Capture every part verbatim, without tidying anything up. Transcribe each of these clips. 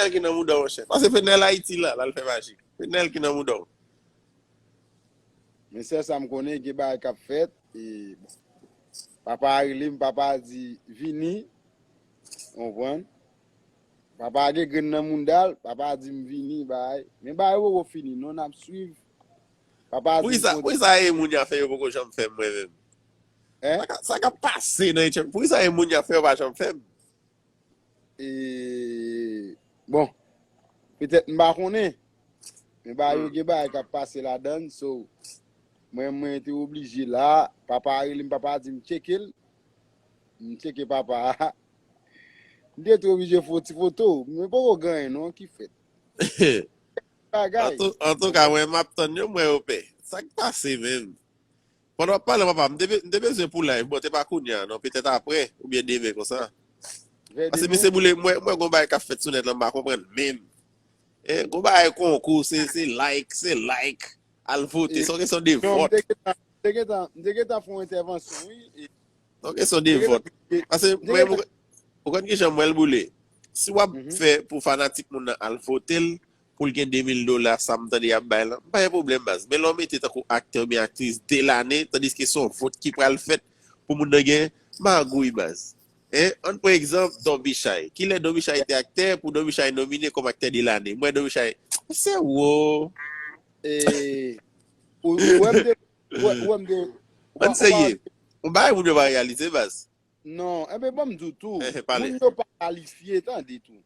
Fenèl ki nan mouda w, monchè. Pase Fenèl Ayiti la, l al fè maji. Fenèl ki nan mouda w. Men sèl sa m konnen, gen bagay k ap fèt. E, bon, papa a rele m, papa a di, "Vini." Ou konprann? Papa a gen grenn nan mouda l, papa a di m, "Vini, bay." Men bagay yo poko fini, non, n ap swiv. Papa a di m, "Poukisa, poukisa e moun y a fè yo poko janm fè m mwen menm?" Hein? Sa k ap pase nan H M? Poukisa e moun y ap fè yo pa janm fè m? E, bon, petèt m pa konnen. Men ba yo gen bagay k ap pase ladan l, so, mwen, mwen te oblije la, papa a rele m, papa a di m tcheke l, m tcheke papa a. M te tou oblije fè yon ti foto, men poko gen anyen non ki fèt. Bagay. Antouka, mwen m ap tann yo, mwen opè. Sa k pase menm? Pandan w ap pale, papa, m te, be- m te bezwen pou live, bon, te pa kounye a, non, petèt aprè, oubyen demen konsa. Paske misye boule, mwen, mwen gon bagay k ap fèt sou nèt la, m pa konprann menm. Eh, gon bagay konkou, se, se like, se like, al vote, se yon kesyon de vòt. M te gentan, m te gentan fè yon entèvansyon, wi. Se yon kesyon de vòt. Paske mwen, ou konn ki jan m wè l boule. Si w ap fè pou fanatik moun nan al vote l, pou l gen de mil dola, sa m tande y ap bay lan, m pa gen pwoblèm, baz. Men lè w mete tankou aktè oubyen aktris de lane, tandiske se yon vòt ki pral fèt pou moun nan gen magouy, baz. Hein? Ann pran egzanp Don Bichay. Kilè Don Bichay te aktè pou Don Bichay nomine kòm aktè de lane? Mwen, Don Bichay, se wo. E, ou, ou wè m te, ou wè, ou wè m te, ou pa, Ann serye. Yon bagay moun yo pa reyalize, baz. Non, enben, ban m di w tou, moun yo pa kalifye, tande tou.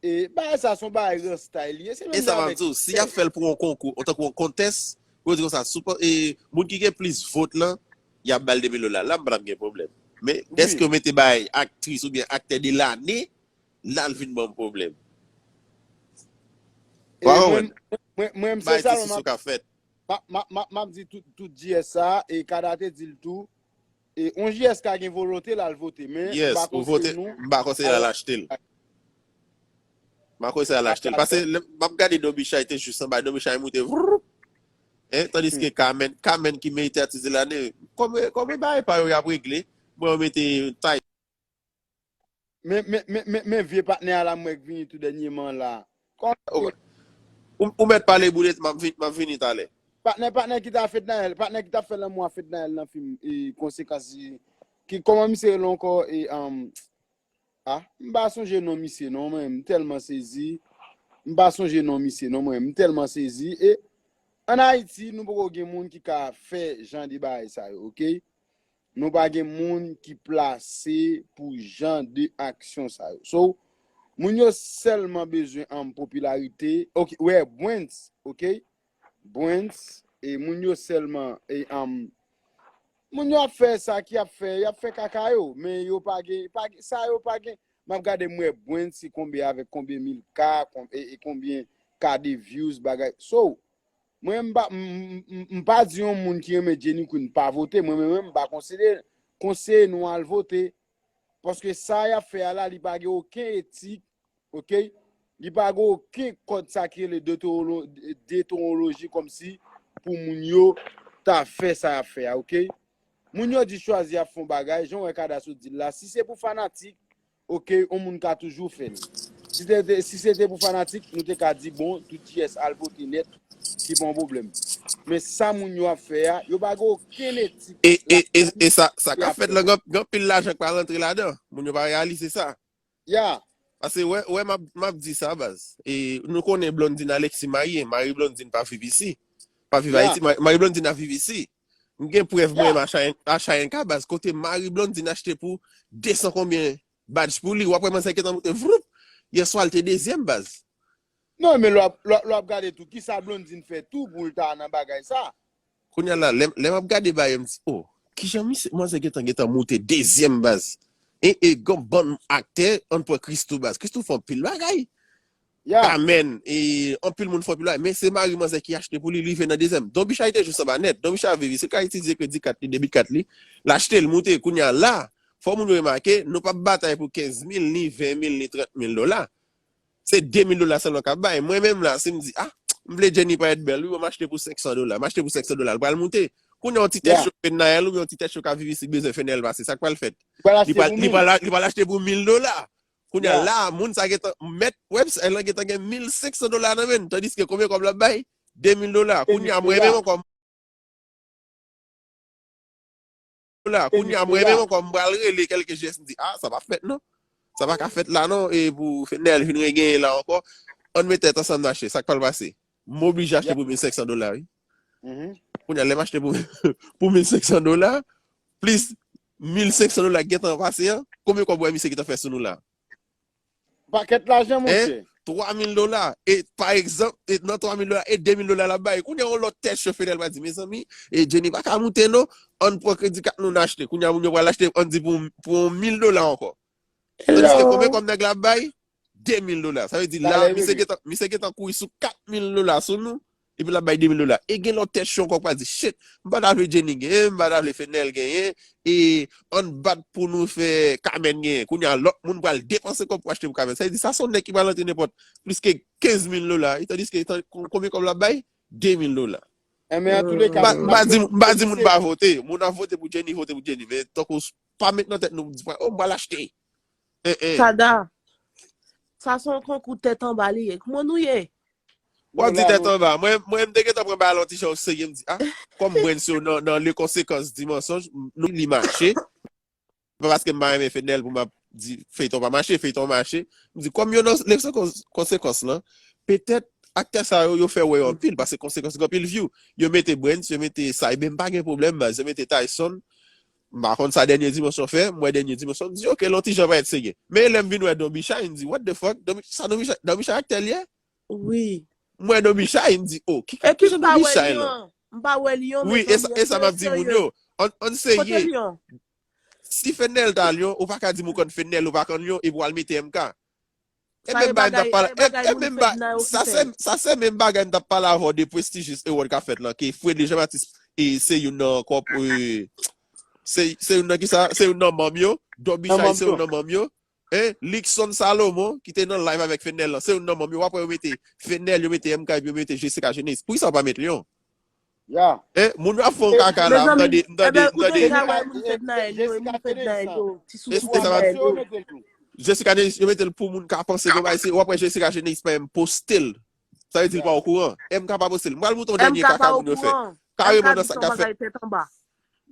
E bagay sa se yon bagay rasta li ye, se menm jan avèk. E sa m ap di w, si y ap fè l pou yon konkou, antanke yon kontès, pou yo di konsa, sou, e, moun ki gen plis vòt lan, y ap ba l de mil dola. La, m pa t ap gen pwoblèm. Men, dèske yo mete bay aktris oubyen aktè de lane, la l vin ban m pwoblèm. Ou pa konprann? Mwen, mwen, mwen, se sa, m ap, m ap, m ap, m ap di tout, tout G S sa, e Kada te di l tou, E yon G S ka gen volonte l al vote, men m pa konseye nou. M pa konseye l al achte l. M pa konseye l al achte l. Paske lè m ap gade Don Bichay te jis anba, Don Bichay moute vroup. Hein, tandiske Carmen, Carmen ki merite atis de lane, kòm, kòm bagay pa yo y ap regle, bon, yo mete tay. Men, men, men, men, men vye patnè a la m wè k vini tou dènyèman la. Kòman ou, ou mèt pale boulèt, m ap vin, m ap vini talè. Patnè, patnè ki ta Fednaelle, patnè ki t ap fè lanmou a Fednaelle nan fim, e, konsekans, e, ki, kòman misye rele ankò, e, um, ah, m pa sonje non misye non, mwen, m tèlman sezi, m pa sonje non misye non, mwen, m tèlman sezi, e, ann Ayiti, nou poko gen moun ki ka fè jan de bagay sa yo, oke? Nou pa gen moun ki plase pou jan de aksyon sa yo. So, moun yo sèlman bezwen ann popilarite. Ok, wè, Brens, ok? Brens, e moun yo sèlman, e, ann, moun yo ap fè sa ki ap fè, y ap fè kaka yo, men yo pa gen, pa gen, sa yo pa gen. M ap gade m wè Brens se konbyen avèk konbyen mil ka, kon, e, e konbyen ka de views, bagay. So, Mwen, m pa, m, m, m, m pa di yon moun ki renmen Jenny Queen pa vote. Mwen menm, m pa konsidere, konseye nou al vote. Paske sa y ap fè a la, li pa gen okenn etik, oke? Li pa gen okenn kòd sa ki rele detewolo-, detewoloji kòmsi pou moun yo ta fè sa y ap fè a, oke? Moun yo di chwazi ap fè yon bagay, jan w wè Kada sot di l la, si se pou fanatik, oke, yon moun ka toujou fè l. Si te, te, si se te pou fanatik, nou te ka di, bon, tout G S al vote nèt, ki pa yon pwoblèm. Men sa moun yo ap fè a, yo pa gen okenn etik. E, e, e, e sa, sa k ap fèt lan, gen, gen anpil lajan k pral rantre ladan. Moun yo pa reyalize sa. Ya. Paske, wè, wè, m ap, m ap di sa, baz. E, nou konnen Blondine Alexis marye, mari Blondine pa viv isi. Pa viv Ayiti, mari, mari Blondine ap viv isi. M gen prèv mwen menm, Achayen, Achayen ka, baz, kote mari Blondine achte pou de san konbyen badj pou li. W ap wè manzè gentan moute, vroup. Yèswa, l te dezyèm, baz. Non, men lè w ap, lè w ap, lè w ap gade tou, kisa Blondine fè tou pou l ta nan bagay sa? Kounye a la, lè, lè m ap gade bagay yo, m di, oh, kijan misye, manzè gentan, gentan moute dezyèm, baz. E, e, gon bann aktè, ann pran Christoo, baz. Christoo fè anpil bagay. Ya. Amèn. E anpil moun fè anpil bagay. Men se mari manzè ki achte pou li, li rive nan dezyèm. Don Bichay te jis anba nèt. Don Bichay ap viv isi, li ka itilize kredi kat li, debi kat li. L achte, l moute. Kounye a la, fò moun yo remake, nou p ap batay pou kenz mil, ni ven mil, ni trant mil dola. Se de mil dola sèlman k ap bay. Mwen menm la, si m di, ah, m vle Jenny parèt bèl, wi, bon, m achte pou senk san dola. M achte pou senk san dola, l pral moute. Kounye a, yon ti tèt cho Fednaelle oubyen yon ti tèt cho k ap viv isi, bezwen Fednaelle pase. Sa k pral fèt? Li pral, li pral, li pral achte pou mil dola. Kounye a la, moun sa gentan, mèt website lan gentan gen mil senk san dola nan men l, tandiske konbyen kòb l ap bay? De mil dola. Kounye a, mwen menm ankò, dola. Kounye a, mwen menm ankò, m pral rele kèlke G S, m di, ah, sa p ap fèt non. Sa pa ka fèt la non, e pou Fednel vin regenyen la ankò. Ann met tèt ansanm n achte, sa k pral pase? M oblije achte pou mil senk san dola, wi. Kounye a, lè m achte pou, pou mil senk san dola, plis mil senk san dola ki gentan pase an, konbyen kòb w wè misye gentan fè sou nou la? Pakèt lajan, monchè. Twa mil dola. E pa egzanp, e nan twa mil dola, e de mil dola l ap bay. Kounye a, yon lòt tèt cho Fednel va di, mezanmi, e Jenny pa ka moute non. Ann pran kredi kat nou n achte. Kounye a, moun yo pral achte, ann di pou, pou yon mil dola ankò. Tandiske konbyen kòb nèg la ap bay? De mil dola. Sa vle di la, misye gentan, misye gentan kouri sou kat mil dola sou nou. Epi l ap bay de mil dola. E gen lòt tèt cho ankò k pral di, shit, m pa ta vle Jenny genyen, m pa ta vle Fednel genyen, e ann bat pou nou fè Kamèn genyen. Kounye a, lòt moun pral depanse kòb pou achte pou Kamèn. Sa vle di, sa se yon nèg ki pral antre nenpòt plis ke kenz mil dola, wi, tandiske, konbyen kòb l ap bay? De mil dola. Enben, an tou le ka, m pa di moun pa vote. Moun ap vote pou Jenny, vote pou Jenny. Men tankou pa met nan tèt nou, di, oh, m pral achte. Sada, sa se yon konkou tèt anba li ye. Kòman nou ye? W ap di tèt anba. Mwen, mwen, m te gentan pran bagay la yon ti jan oserye, m di, ah, kòm Brens yo nan, nan les conséquences du mensonge, nou li mache. Pa paske m pa renmen Fednel pou m ap di feyton pa mache, feyton mache. M di, kòm yo nan les conséquences lan, petèt aktè sa yo, yo fè wè yo anpil, paske konsekans gen anpil view. Yo mete Brens, yo mete Cyber, m pa gen pwoblèm, baz, yo mete Tyson. M pa konn sa Dènye Dimansyon fè, m wè Dènye Dimansyon, m di, ok, l on ti jan parèt serye. Men lè m vin wè Don Bichay, m di, what the fuck? Don Bi-, sa Don Bichay, Don Bichay aktè l ye? Wi. M wè Don Bichay, m di, oh, ki, ki jan Don Bichay lan? M pa wè Lyon. Wi, e sa, e sa m ap di moun yo. Ann, ann serye. Lyon. Si Fednel ta Lyon, ou pa ka di m ou konn Fednel, ou pa konn Lyon, epi w al mete M K. E menm bagay m t ap pale, e menm bagay, sa se, sa se menm bagay m t ap pale avè w de Prestigious Award k ap fèt lan, ke Fredly Jean Baptiste, e se youn nan kòp, e, se, se youn nan ki sa, se youn nan manm yo, Don Bichay se youn nan manm yo, en, Luckson Salomon, ki te nan live avèk Fednel lan, se youn nan manm yo, w ap wè yo mete Fednel, yo mete M K, epi yo mete Jessica Genesis. Poukisa yo pa met Lyon? Ya. Eh, moun yo ap fè yon kaka la, m tande, m tande, m tande. Ou deja wè moun Fednaelle yo, moun Fednaelle yo, ti sousou Fednaelle yo. Jessica Genesis, yo mete l pou moun ka panse gon bagay, se, w ap wè Jessica Genesis pa menm poste l. Sa vle di l pa okouran. M K pa poste l. M pral montre yon dènye kaka moun yo fè. Kareman nan sa k ap fèt.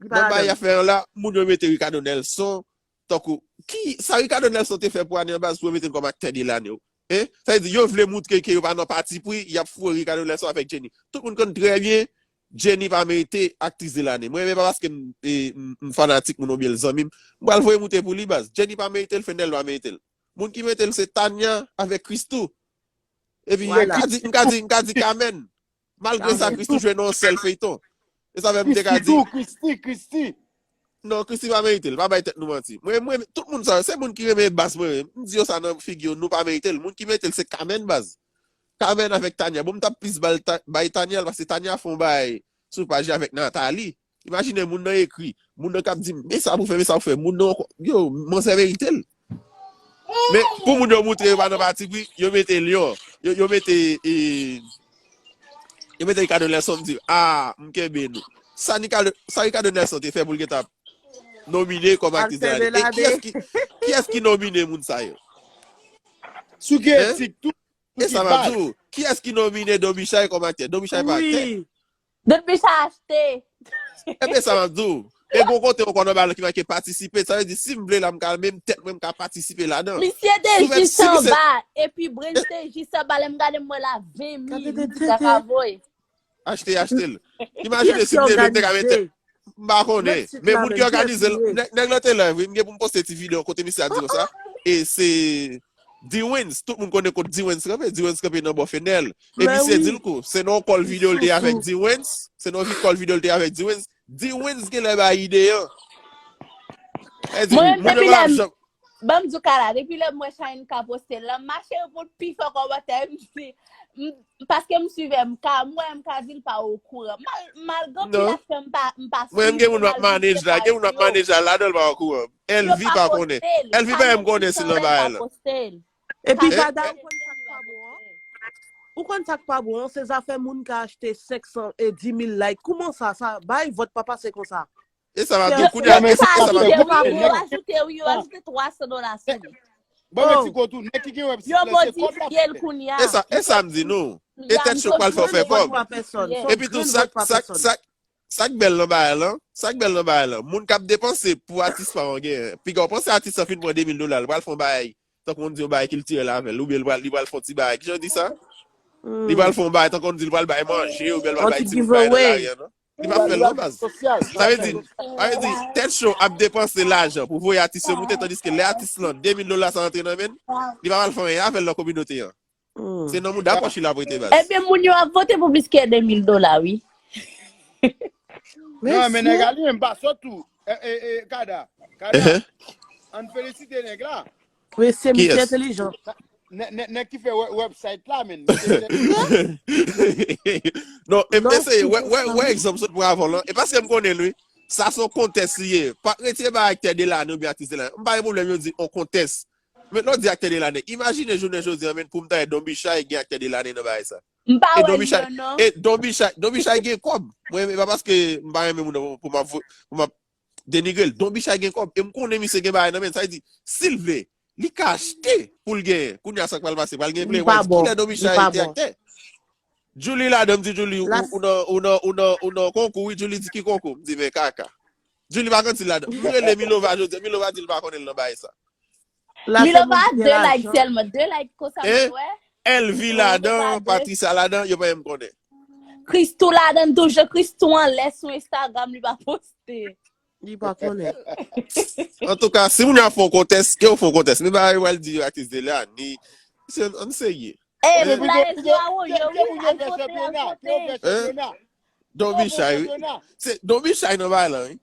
Nan bagay y ap fè an la, moun yo mete Ricardo Nelson, tankou, ki, sa Ricardo Nelson te fè pou ane an baz pou yo mete l kòm aktè de lane, wi? Hein? Sa vle di, yo vle moutre ke yo pa nan patipri, y ap foure Ricardo Nelson avèk Jenny. Tout moun konn trè byen, Jenny pa merite aktris de lane. Mwen, men pa paske m, e, m, m fanatik moun oubyen l zanmi m. M pral voye moute pou li, baz. Jenny pa merite l, Fednaelle pa merite l. Moun ki merite l, se Tania avèk Christoo. Epi, m ka di, m ka di, m ka di Kamèn. Malgre sa, Christoo jwe nan yon sèl feyton. E sa fè m te ka di. Christoo, Christoo. Non, Christoo pa merite l. Pa bay tèt nou manti. Mwen, mwen, tout moun sa, se moun ki renmen baz mwen. M di yo sa nan figi yo, nou pa merite l. Moun ki merite l, se Kamèn, baz. Kamèn avèk Tania. Bon, m t ap plis bay, bay Tania l, paske Tania fè yon bagay sou paj li avèk Nathalie. Imajine moun nan ekri, moun nan k ap di m, men sa pou fè, men sa pou fè. Moun nan, yo, manzè merite l. Men pou moun yo moutre yo pa nan patipri, yo mete Lyon. Yo, yo mete, e, yo mete Ricardo Nelson, m di, ah, m kenbe nou. Sa Ricardo, sa Ricardo Nelson te fè pou l gentan nomine kòm aktris de lane? E kiyès ki, kiyès ki nomine moun sa yo? Sou ki etik tou? E sa m ap di w, kiyès ki nomine Don Bichay kòm aktè? Don Bichay pa aktè. Don Bichay achte. Ebyen sa m ap di w. E gon kote ankò nan bagay la ki make patisipe. Sa vle di, si m vle la, m ka, menm tèt mwen, m ka patisipe ladan. Misye te jis anba, epi Brens te jis anba, lè m gade m wè la ven mil, m di sa ka voye. Achte, achte l. Imajine si m te vle, m te ka mete. M pa konnen. Men moun ki òganize l, nèg, nèg lan te live, wi, m gen pou m poste ti videyo kote misye a di konsa. E se D-Wens, tout moun konnen kot D-Wens kanpe, D-Wens kanpe nan bò Fednaelle. E misye di l kou, se nan yon kòl videyo l te avèk D-Wens, se nan yon kòl videyo l te avèk D-Wens, D-Wens genlè bay ide an. Mwen menm depi lè m, ban m di w kala, depi lè m wè Shine ka poste l, m mache pou l pi fè kòmantè, m di, m, paske m swiv M K, m wè M K di l pa okouran. Mal, malgre anpil aktè m pa, m pa swiv. Mwen m gen moun m ap manage la, gen moun m ap manage la, ladan l pa okouran. Elvie pa konnen. Elvie pa menm konnen si l nan bagay la. Epi Dada, ou konn sa k pa bon an? Ou konn sa k pa bon an? Se zafè moun ka achte senk san e di mil like. Kouman sa, sa bay vòt pa pase konsa? E sa m ap di w, kounye a, e sa m ap di w. Yo ajoute, wi, yo ajoute twa san dola sou li. Bon, men ti kotou, nèg ki gen website lan, se kòb l ap fè. E sa, e sa m di nou. E tèt cho k pral fè w fè kòb. Epi tou, sa, sa, sa, sa k bèl nan bagay lan, sa k bèl nan bagay lan, moun k ap depanse pou atis pa w an genyen. Piga w panse atis lan fin pran de mil dola, l pral fè yon bagay, tankou moun di yon bagay kiltirèl avè l, oubyen li pral, li pral fè yon ti bagay. Kijan yo di sa? Li pral fè yon bagay, tankou moun di li pral bay manje, oubyen li pral bay ti moun bagay nan lari an, non? Li pa fè l non, baz. Sa vle di, sa vle di, tèt cho ap depanse lajan pou voye atis yo moute, tandiske lè atis lan, de mil dola sa rantre nan men l, li pa pral fè anyen avè l nan kominote an. Se nan mouda pòch li ap rete, baz. Ebyen, moun yo ap vote pou plis ke de mil dola, wi. Non, men nèg a li menm pa sòt tou. E, e, e, Kada, Kada, ann felisite nèg la. Mesye, misye entelijan. Nèg ki fè website la, men. Non, e mesye, wè, wè, wè egzanp sot pran avè w lan. E paske m konnen l, wi. Sa se yon kontès li ye. Pa retire ba aktè de lane oubyen atis de lane. M pa gen pwoblèm yo di yon kontès. Men lè w di aktè de lane, imajine jounen jodi an, men pou m ta wè Don Bichay gen aktè de lane nan bagay sa. M pa wè li non. E Don Bichay, Don Bichay gen kòb. Mwen, e pa paske m pa renmen moun nan pou m ap, pou m ap denigre l. Don Bichay gen kòb. E m konnen misye gen bagay nan men l. Sa vle di, si l vle, li ka achte pou l genyen. Kounye a sa k pral pase, pral gen plen. Pral di kilè Don Bichay te aktè. Julie ladan, m di Julie, ou nan, ou nan, ou nan, ou nan konkou, wi, Julie di ki konkou? M di, men kaka. Julie pa konn si l ladan. M rele Milova jodi a, Milova di l pa konnen l nan bagay sa. Milova de like sèlman, de like konsa mwen wè. Elvi ladan, Patricia ladan, yo pa menm konnen. Christoo ladan toujou, Christoo anlè sou Instagram li pa poste. Li pa konnen. Antouka, si moun yo ap fè yon kontès, ke yo fè yon kontès. Men bagay yo pral di yo atis de lane, se ann serye. E m la rezo a Woyo, wi, al vote, al vote. Don Bichay, wi. Se Don Bichay nan bagay lan, wi.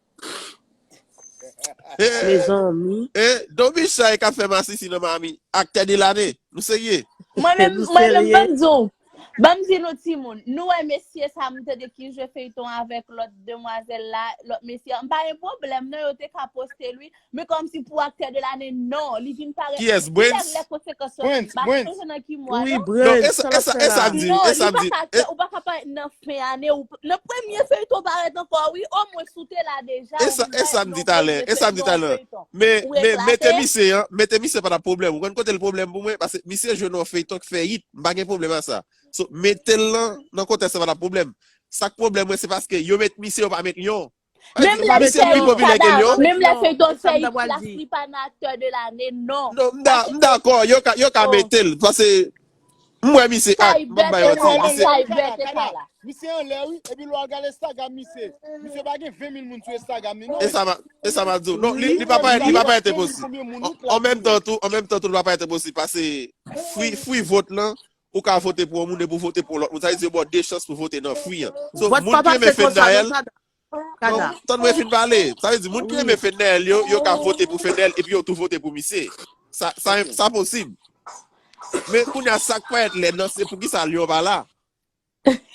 Mezanmi. E Don Bichay k ap fè masisi nan Miami. Aktè de lane. Nou serye. Mwen menm, mwen menm, ban m di w. Ban m di nou timoun. Nou wè mesye sa, m tande ki jwe feyton avèk lòt demwazèl la, lòt mesye. M pa gen pwoblèm, non, yo te ka poste l, wi. Men kòmsi pou aktè de lane, non. Li vin parèt. Kiyès, Brens? Lè konsekans yo. Brens, Brens. Nan ki mwa, non? Non, e sa, e sa, e sa m di, e sa m di. Ou pa ka parèt nan fen ane, ou nan premye feyton parèt ankò, wi. Omwen si w te la deja. E sa, e sa m di talè, e sa m di talè. Men, men, mete misye an, mete misye pa t ap pwoblèm. Ou konn kote l pwoblèm pou mwen? Paske misye jwe nan yon feyton k fè yit. M pa gen pwoblèm a sa. So, mete l nan, nan kontèks sa pa t ap pwoblèm. Sa k pwoblèm mwen, se paske yo met misye, yo pa met lion. Menm lè feyton fè yit, la, li pa nan aktè de lane, non. Non, m dakò, yo ka, yo ka mete l. Paske m wè misye ak, m p ap bay manti, misye. Misye anlè wi, epi lè w al gade Instagram misye, misye pa gen ven mil moun sou Instagram li non. E sa m ap, e sa m ap di w. Non, li, li pa parèt, li pa parèt enposib. An menm tan tou, an menm tan tou, li pa parèt enposib. Paske fwi, fwi vòt lan, ou ka vote pou yon moun epi w vote pou yon lòt moun. Sa vle di yo ba w de chans pou vote nan fwi an. So, moun ki renmen Fednaelle, non, tann mwen fin pale. Sa vle di, moun ki renmen Fednaelle yo, yo ka vote pou Fednaelle epi yo tou vote pou misye. Sa, sa, sa posib. Men kounye a, sa k parèt lèd lan, se poukisa Lion pa la?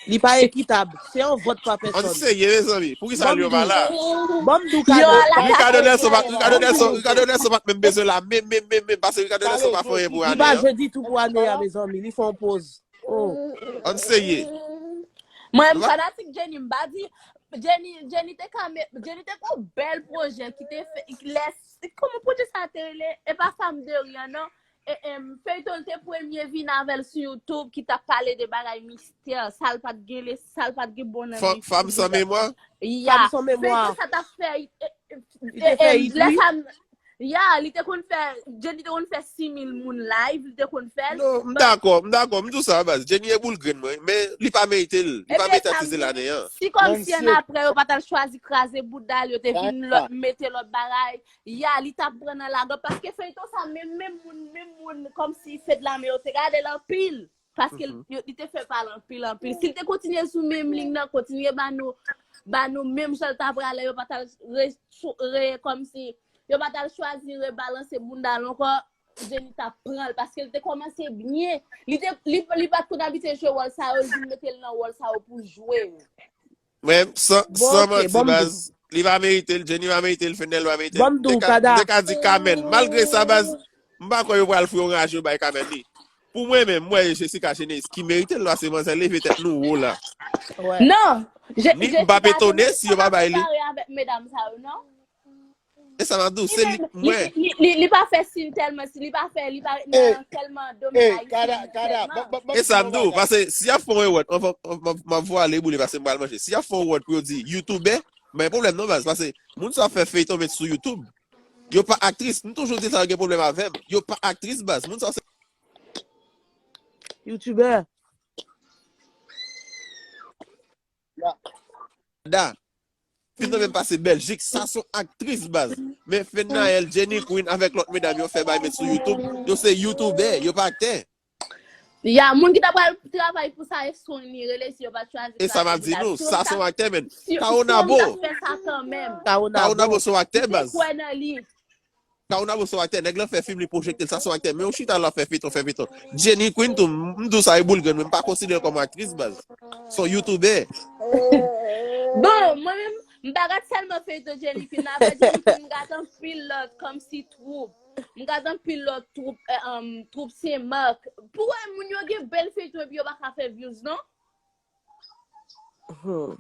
Li pa ekitab. Se yon vòt pa pèsòn. Ann serye, mezanmi. Poukisa Lion pa la? Ban m di w, Kada. Ricardo Nelson pa, Ricardo Nelson, Ricardo Nelson pa t menm bezwen la. Men, men, men, men, paske Ricardo Nelson pa fè anyen pou ane an. Li pa jwe ditou pou ane a, mezanmi. Li fè yon poz. Oh. Ann serye. Mwen, m fanatik Jenny, m pa di, Jenny, Jenny te ka, Jenny te gon bèl pwojè ki te fè, lè, kòman pwojè sa te rele? E pa Femme de Rien, non? E, e, feyton l te premye vin avè l sou YouTube ki t ap pale de bagay mistè, sa l pa t gen, sa l pa t gen bon nan mistè. Femme sans mémoire? Ya, feyton sa t ap fè, e, e, lè sa, ya, li te konn fè, Jenny te konn fè sis mil moun live, li te konn fè l. Non, m dakò, m dakò, m di w sa, baz. Jenny e boul grenn mwen, men li pa merite l, li pa merite atis de lane an. Si kòmsi annapre yo pa t al chwazi kraze bouda l, yo te vin mete lòt bagay, ya, li t ap pran nan lagan, paske feyton sa, menm, menm moun, menm moun, kòmsi Fedlame yo te gade l anpil, paske li te fè pale anpil, anpil. Si l te kontinye sou menm liy nan, kontinye ba nou, ba nou menm jan l ta prale, yo pa t al re, re, kòmsi, yo pa t al chwazi rebalanse bounda l ankò, Jenny t ap pran l, paske l te kòmanse byen. Li te, li, li pa t konn abitye jwe wòl sa yo, l vin mete l nan wòl sa yo pou l jwe. Men, san, san manti, baz, li pa merite l, Jenny pa merite l, Fednaelle pa merite l. M te ka, m te ka di Kamèn. Malgre sa, baz, m pa kwè yo pral foure yon raje yo bay Kamèn li. Pou mwen menm, m wè Jessica Geneis ki merite l, paske manzè leve tèt nou wo la. Non, m p ap etone si yo pa bay li. Pare avèk medam sa yo, non? E sa m ap di w, se li, li, li, li, li pa fè siy tèlman, li pa fè, li pa nan tèlman domèn ayisyen tèlman. E sa m di w, paske si y ap fè yon erè, m ap vwale boule paske m pral manje. Si y ap fè yon erè pou yo di youtubè, men pwoblèm non baz, paske moun sa ap fè feyton met sou YouTube, yo pa aktris. M toujou di sa yo gen pwoblèm avè m. Yo pa aktris baz. Moun sa se youtubè. Da. Fin nan menm pase Bèljik, sa son aktris baz. Men Fennaelle, Jenny Queen avèk lòt medam yo fè bay met sou YouTube, yo se youtubè, yo pa aktè. Ya, moun ki ta pral travay pou sa e Sony rele si yo pa chwazi. E sa m ap di nou, sa son aktè men. Kaonabo. Fè sa kanmenm. Kaonabo son aktè baz. Kwè nan li. Kaonabo son aktè, nèg lan fè fim li pwojekte l, sa son aktè. Men ou chita la fè feyton, fè feyton. Jenny Queen tou, m di w sa e boul grenn, men m pa konsidere l kòm aktris baz. Son youtubè. Bon, mwen menm, m pa gat sèlman feyton Jenny Queen, nan afè Jenny Queen, m gat anpil lòt, kòmsi twoup. M gat anpil lòt twoup, um, twoup Sen Mak. Pou wè moun yo gen bèl feyton epi yo pa ka fè views non. Hmm.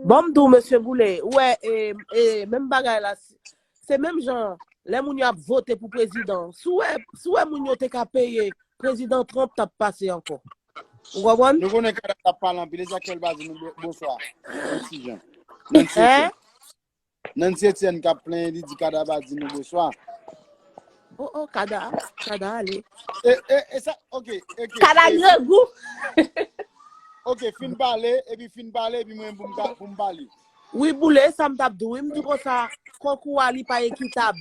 Bon, m di w, mesye Boule, ou wè, e, e, menm bagay la, se menm jan, lè moun yo ap vote pou prezidan, si w wè, si w wè moun yo te ka peye prezidan Trump t ap pase ankò. Ou konprann? Nou konnen Kada t ap pale anpil, e sa k fè l pa di nou bonswa. Nancy Jean. Nancy Etienne k ap plenyen, li di Kada pa di nou bonswa. Oh, oh, Kada, Kada ale. E, e, e sa, ok, ok. Kada grangou. Ok, fin pale, epi fin pale, epi mwen pou m pale. Wi, Boule, sa m t ap di w, wi, m di konsa, konkou a li pa ekitab.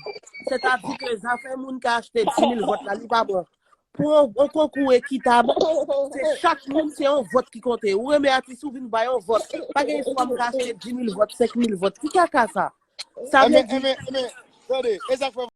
Sètadi ke zafè moun ka achte di mil vòt la, li pa bon. Pou yon, yon konkou ekitab, se chak moun se yon vòt ki konte. Ou renmen atis ou, vin bay yon vòt. Pa gen istwa m ka achte di mil vòt, senk mil vòt. Ki kaka sa? Sa vle di. Tande, e sa k fè